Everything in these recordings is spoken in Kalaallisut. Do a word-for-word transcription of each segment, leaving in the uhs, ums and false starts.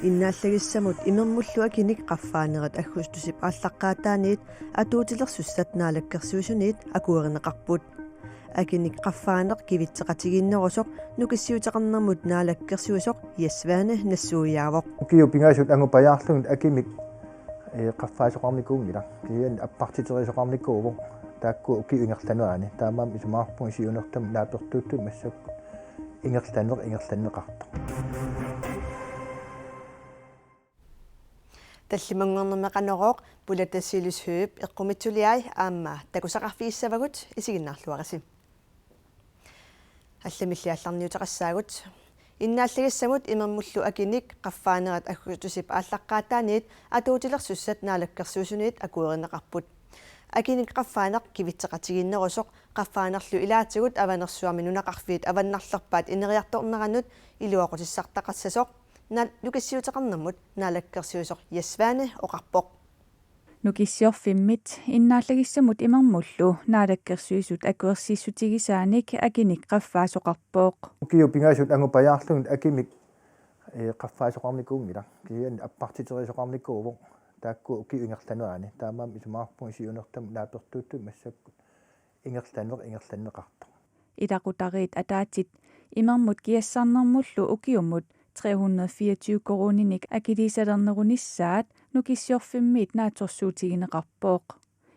Innaallagissamut imermullu akinik qaffaanerat aggustusip aallaqqaataaniit atuutilersussat Naalakkersuisuniit akuerineqarput. Akinik qaffaaneq kivitseqatigiinnerusoq nukissiuteqarnermut naalakkersuisoq Jess Svane nassuiaavoq. Ukiut pingasut angupajaarlugit akimik, ee, qaffaasoqarnikuunngilaq. Kisianni appartiterisoqarnikuuvoq taakku ukiut ingerlaneranni. Taamaammat isumaqarpunga siunertamut naapertuuttumik massakkut ingerlaneq ingerlanneqartoq. Tallimanngornermi Qanorooq, Pulata Silis Høegh eqqumiitsuliai aamma takusaqarfigissavagut, isiginnaarluarisi. Allamilli aallarniuteqassaagut. Innaallagissamut imermullu akinik qaffaanerat aggustusip aallaqqaataaniit atuutilersussat Naalakkersuisuniit akuerineqarput. Akinik qaffaaneq kivitseqatigiinnerusoq qaffaanerlu ilaatigut Avanersuarmi nunaqarfiit avannarlerpaat ineriartorneranut iluaqutissartaqassasoq naal-, nukissiuteqarnermut naalakkersuisoq Jess Svane oqarpoq. Nukissiorfimmit innaallagissamut imermullu naalakkersuisut akuersissutigisaanik akinik qaffaasoqarpoq. Ukiut pingasut angupajaarlugit akimik, ee, qaffaasoqarnikuunngilaq. Kisianni appartiterisoqarnikuuvoq taakku ukiut ingerlaneranni. Taamaammat isumaqarpunga siunertamut naapertuuttumik massakkut ingerlaneq ingerlanneqartoq. Ilaqutariit ataatsip imermut kiassarnermullu ukiumut tre hundrede fireogtyve koruuninik akiliisalernerunissaat Nukissiorfimmiit naatsorsuutigineqarpoq.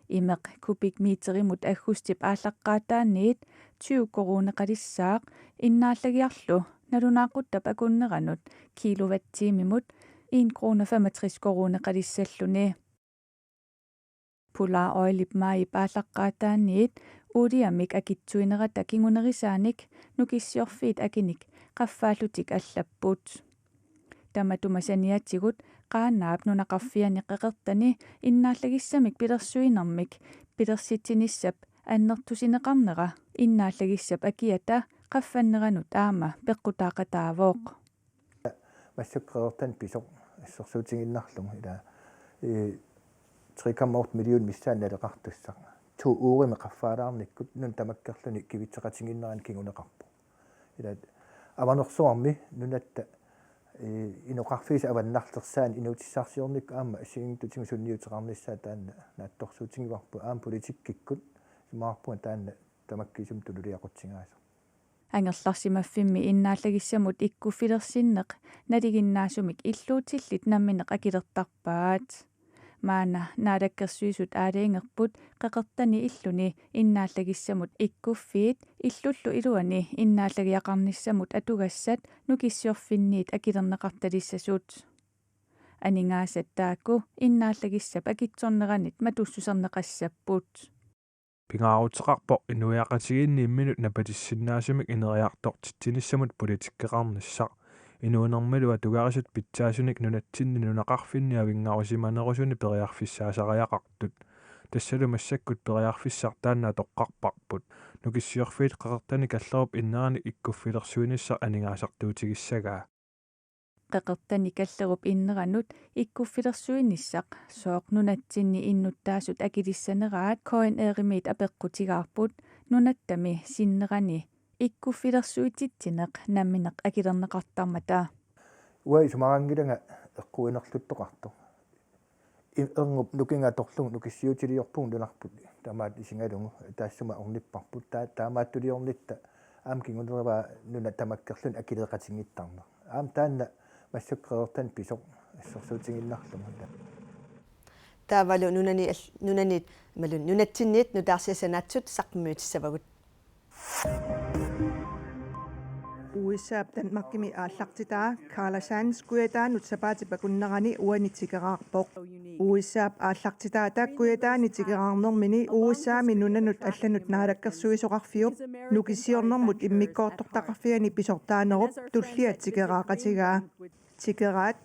Imeq kubikmeterimut aggustip aallaqqaataaniit tyve koruuneqalissaaq innaallagiarlu nalunaaquttap akunneranut kilowatt-timimut en krone femogtres koruuneqalissalluni. Polar Oilip maajip aallaqqaataaniit uuliamik akitsuinerata kingunerisaanik Nukissiorfiit akinik qaffaallutik allapput. Tamatuma saniatigut Qaanaap nunaqarfiani qeqertani innaallagissamik pilersuinermik pilersitsinissap annertusineqarnera innaallagissap akiata qaffanneranut aamma peqqutaaqataavoq. Massakkut qeqertani pisoq assersuutigiinnarlugu ila, ee, tre komma otte million missaani naleqartussaq. To ugerimi qaffaalaarnikkut nunat tamakkerluni kivitseqatigiinnerani kinguneqarpoq. Ila Avanersuarmi nunatta, ee, inoqarfiisa avannarlersaani inuutissarsiornikkut aamma assigiinngitsutigut sunniuteqarnissaa taanna naatsorsuutigivarput aamma politikkikkut isumaqarpunga taanna tamakkiisumik tunuliaqutigaasoq. Angerlarsimaffimmi innaallagissamut ikkuffilersinneq nalinginnaasumik illuutillit nammineq akilertarpaat. Maanna naalakkersuisut aalajangerput qeqertani illuni innaallagissamut ikkuffiit illullu iluani innaallagiaqarnissamut atugassat Nukissiorfinniit akilerneqartalissasut. Aningaasat taakku innaallagissap akitsorneranit matussuserneqassapput. Pingaaruteqarpoq inuiaqatigiinni imminut napatissinnaasumik ineriartortitsinissamut politikkeqarnissaq. Inuunermilu atugarisat pitsaasunik nunatsinni nunaqarfinni avinngarusimanerusuni periarfissaasariaqartut. Tassalu massakkut periarfissaq taanna atoqqarparput. Nukissiorfiit qeqertani kallerup inneranik ikkuffilersuinissaq aningaasartuutigissagaa. Qeqertani kallerup inneranut ikkuffilersuinissaq sooq nunatsinni innuttaasut akilissaneraat K N R-imiit apeqqutigaarput nunattami sinnerani ikkuffilersuititsineq nammineq akilerneqartarmata. Uanga isumaqanngilanga eqquinerluttoqartoq. I-, erngup nukinga atorlugu nukissiutiliorpugut nunarput tamaat isigalugu taassuma ornipparput taa-, taamaattuliornitta aamma kingunerivaa nunat tamakkerluni akileeqatigiittarneq. Aamma taanna massakkut qeqertani pisoq assersuutigiinnarlugu. Taavalu nunani al-, nunaniit, imaluunniit nunatsinniit nutaarsiassanaatsut saqqummiutissavagut. U S A-p Danmarkimi aallartitaa Carla Sands Kujataanut sapaatip akunnerani uani tikeraarpoq. U S A-p aallartitaata Kujataani tikeraarnermini U S A-mi nunanut allanut naalakkersuisoqarfiup nukissiornermut immikkoortortaqarfiani pisortaanerup tullia tikeraaqatigaa. Tikeraat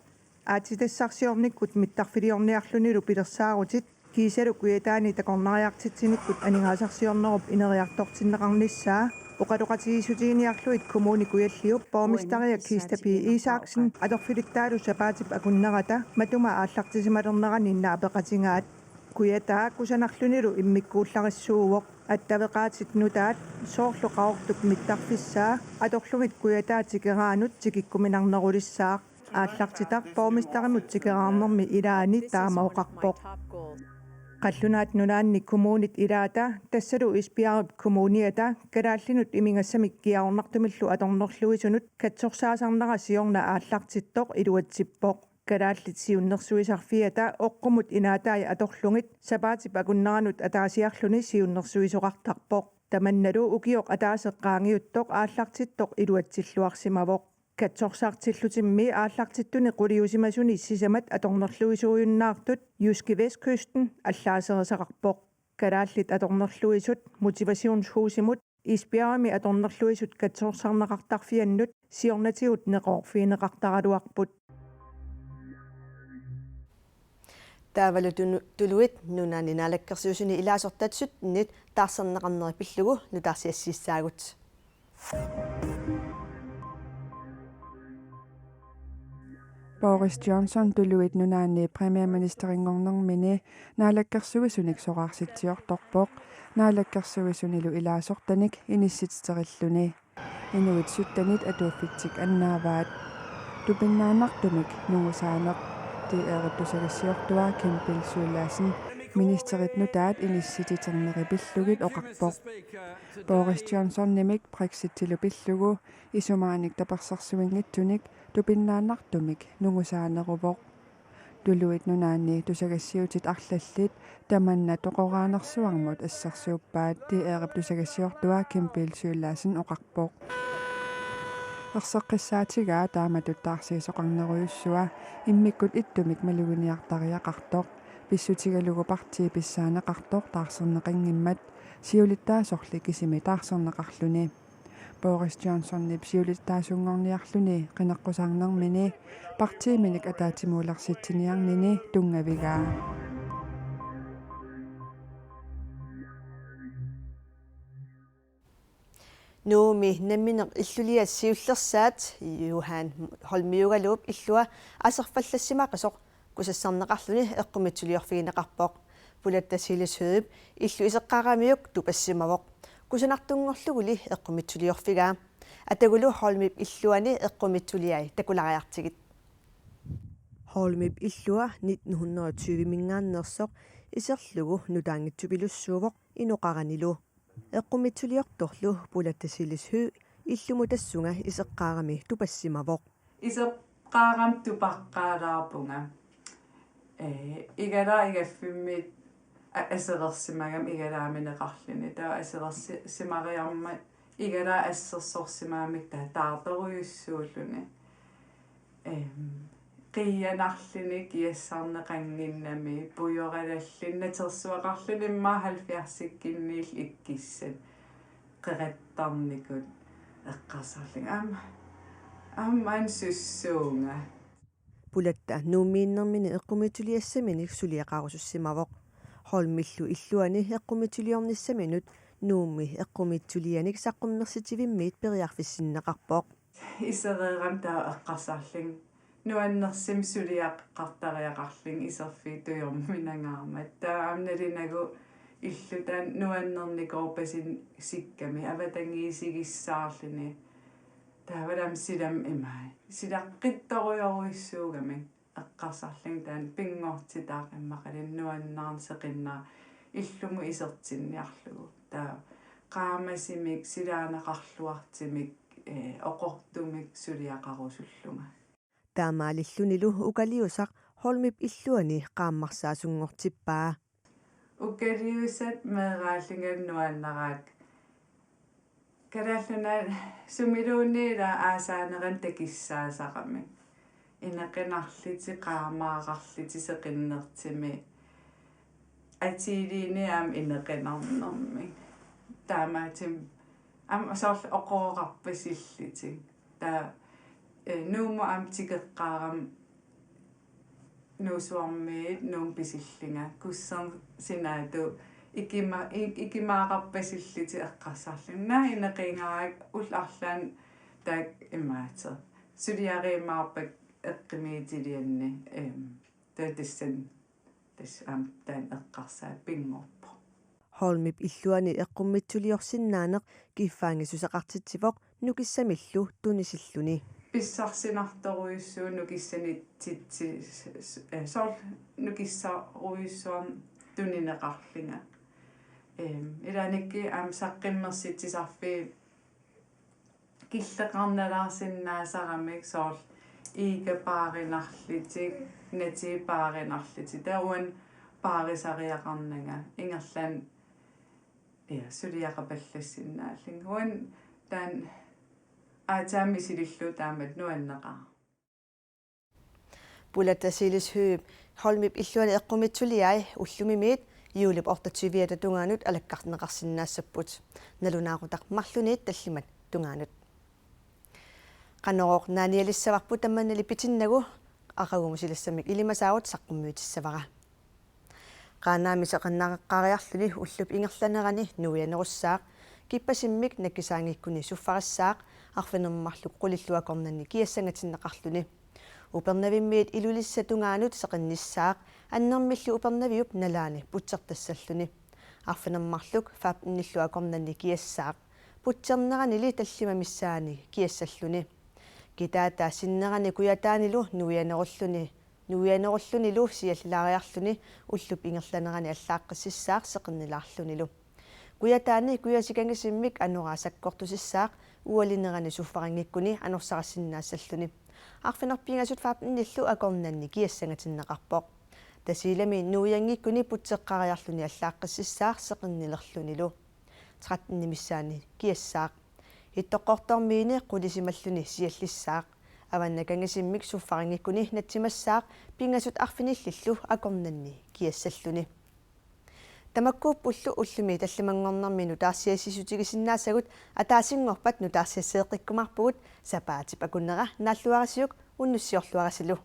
aatsitassarsiornikkut mittarfiliorniarlunilu pilersaarutit kiisalu Kujataani takornariartitsinikkut aningaasarsiornerup ineriartortinneqarnissaa oqaloqatigiissutiginiarlugit Kommune Kujalliup borgmesteria Kista P. Isaksen atorfilittaalu sapaatip akunnerata matuma aallartisimalernerani naapeqatigaat. Kujataa kusanarlunilu immikkuullarissuuvoq. Attaveqaatit nutaat soorlu Qaqortup mittarfissaa atorlugit Kujataa tikeraanut tikikkuminarnerulissaaq. Aallartitaq borgmesterimut tikeraarnermi ilaani taama oqarpoq. Qallunaat Nunaanni kommunit ilaata tassalu Esbjergip kommuniata kalaallinut imigassamik kiaornartumillu atornerluisunut katsorsaasarnera siorna aallartittoq iluatsippoq. Kalaallit siunnersuisarfiata oqqumut inaatai atorlugit sapaatip akunneranut ataasiarluni siunnersuisoqartarpoq. Tamannalu ukioq ataaseq qaangiuttoq aallartittoq iluatsilluarsimavoq. Katsorsartillutimmi aallartittuni quliusimasuni sisamat atornerluisuujunnaartut JydskeVestkysten allaaserisaqarpoq. Kalaallit atornerluisut Motivationshusimut Esbjergimi atornerluisut katsorsarneqartarfiannut siornatigut neqoorfigineqartaraluarput. Taavalu tunu-, Tuluit Nunaanni Naalakkersuisuni ilaasortat syttenit taarserneqarneri pillugu nutaarsiassiissaagut. Boris Johnson Tuluit Nunaanni premierministerinngornermini naalakkersuisunik soraarsitsiortorpoq, naalakkersuisunilu ilaasortanik inissititerilluni. Inuit syttenit atuuffitsik annaavaat. Tupinnaannartumik nungusaaneq, D R-ip tusagassiortua Kim Bill Sylvadsen ministerit nutaat inissititerneri pillugit oqarpoq. Boris Johnsonimik Brexitilu pillugu isumaanik tapersersuinngitsunik tupinnaannartumik nungusaaneruvoq. Tuluit Nunaanni tusagassiuutit arlallit tamanna toqoraanersuarmut assersuuppaat, D R-ip tusagassiortua Kim Bill Sylvadsen oqarpoq. Erseqqissaatigaa taamatut taarsiisoqarnerujussua immikkut ittumik maluginiartariaqartoq, pissutigalugu partii pissaaneqartoq taarserneqanngimmat, siulittaasorli kisimi taarserneqarluni. Boris Johnsonip siulittaasunngorniarluni qineqqusaarnermini partiiminik ataatsimuulersitsiniarnini tunngavigaa. Nuummi nammineq illuliat siullersaat Johan Holmiugaluup illua aserfallassimaqisoq kusassarneqarluni eqqumiitsuliorfigineqarpoq. Pulatta Silis Høegh-ip illu iseqqaaramiuk tupassimavoq. Kusanartunngorluguli eqqumiitsuliorfigaa. Atagulu Holmip illuani eqqumiitsuliai takulaariartigit. Holmip illua nitten hundrede og tyve-minngaanneersoq iserlugu nutaanngitsupilussuuvoq inoqaranilu. Eqqumiitsuliortorlu Pulatta Silis Høegh illumut tassunga iseqqaarami tupassimavoq. Iseqqaarama tupaqqaalaarpunga. Ee, igalaat igaffimmiit a-, aserorsimagama igalaamineqarluni. Taava aserorsi-, simariarmat igalaat assersorsimagamik taava taartorujussuulluni. Em, qiianarluni kiassarneqannginnami, pujoralalluni, natersuaqarluni immaqa halvfjerdsikkinniillu ikkissat qerattarnikut eqqarsarlunga. Aamma, aamma sussuunga. Pulatta Nuummiinnermini eqqumiitsuliassaminik suliaqarusussimavoq. Holmillu illuani eqqumiitsuliornissaminut Nuummi eqqumiitsulianik saqqummersitsivimmiit periarfissinneqarpoq. Isereerama taava eqqarsarlunga nuannersumik suliaqartariaqarlunga iserfiup tujorminangaarmat. Taava aamma nalunagu illuta nuannernikoorpasinngikkamik avatangiisigissaarluni. Taavalu aamma silami imai. Silaqqittorujorujussuugamik eqqarsarlunga taanna pinngortitaq immaqaluunniit nuannaarneq seqinnaq illumut isertinniarlugu. Taava qaamasumik, silaannaqarluartumik, ee, oqortumik suliaqarusullunga. Taamaalillunilu ukaliusaq Holmip illuani qaammarsaasunngortippaa. Ukaliusat meeraallunga nuannaraakka. Kalaallit Nunaat sumiluunniit ila aasaanerani takussaasarami. Inequnarlutik, qaamaararlutik seqinnertumik. Atiiliinni aamma inequnarnermik. Taamaattumik aamma soorlu oqorerpasillutik. Taava, eh, Nuummut aamma tikeqqaarama Nuussuarmiit Nuummut pisillunga, kusserneq sinaatut ikima-, i-, ikimaaqarpasillutik eqqarsarlunga. Naak inequngaarpakka, ullut arlaanni taakku imaattoq. Suliariumaarpakka eqqumiitsulianni, em, taava tassani, tassa aamma taanna eqqarsaat pinngorpoq. Holmip illuani eqqumiitsuliorsinnaaneq kiffaanngissuseqartitsivoq nukissamillu tunisilluni. pissarsinartorujussuuvoq nukissanit titsi-, s-, s-, eh, soorlu nukissarujussuarnik tunineqarlunga. Ehm, ilaannikkut aamma saqqummersitsisarfiit killeqarnalaarsinnaasaramik soorlu eggepaarinarlutik, natipaarinarlutik. Taava uani paarisariaqarnanga ingerlaannaq, ja, suliaqapallassinnaallunga. Uani taanna aatsaat misilillugu taamatut nuanneqaaq. Pula Tasiilus Høegh Holmip illuani eqqumiitsuliai ullumimiit juulip otteogtyve-ata tungaanut alakkarneqarsinnaassapput. Nalunaaqutaq marlunniit tallimat tungaanut. Qanorooq naanialissavarput tamanna pitinnagu aqagumusilassamik ilimasaarut saqqummiutissavara. Qaanaami seqinneqariarluni ullup ingerlanerani nuianerussaaq, kippasimmik nakkisaanngikkuni suffarissaaq, arfineq-marluk qulillu akornanni kiassangatinneqarluni. Upernavimmiit Ilulissat tungaanut seqinnissaaq, annermillu Upernaviup nalaani putsertassalluni. Arfineq-marluk femtenillu akornanni kiassaaq, putserneranili tallimat missaanni kiassalluni. Kitaata sinnerani Kujataanilu nuianerulluni, nuianerullunilu siallilaariarluni ullup ingerlanerani allaaqqississaaq seqinnilaarlunilu. Kujataani kujasikanngisimmik anoraa sakkortusissaaq, ualinerani suffarinngikkuni anorsarisinnaassalluni. Arfineq-pingasut femtenillu akornanni kiassangatinneqarpoq. Tasiilami nuianngikkuni putseqqariarluni allaaqqississaaq seqinnilerlunilu. Trettenit missaanni kiassaaq. Ittoqqortoormiini qulisimalluni siallissaaq. Avannakanngisimmi suffarinngikkuni natsimassaaq pingasut arfinillillu akornanni kiassalluni. Tamakkuuppullu ullumi tallimanngornermi nutaarsiassiissutigisinnaasagut, ataasinngorpat nutaarsiassigeqqikkumaarpugut. Sapaatip akunnera naalluarisiuk, unnussiorluarisilu.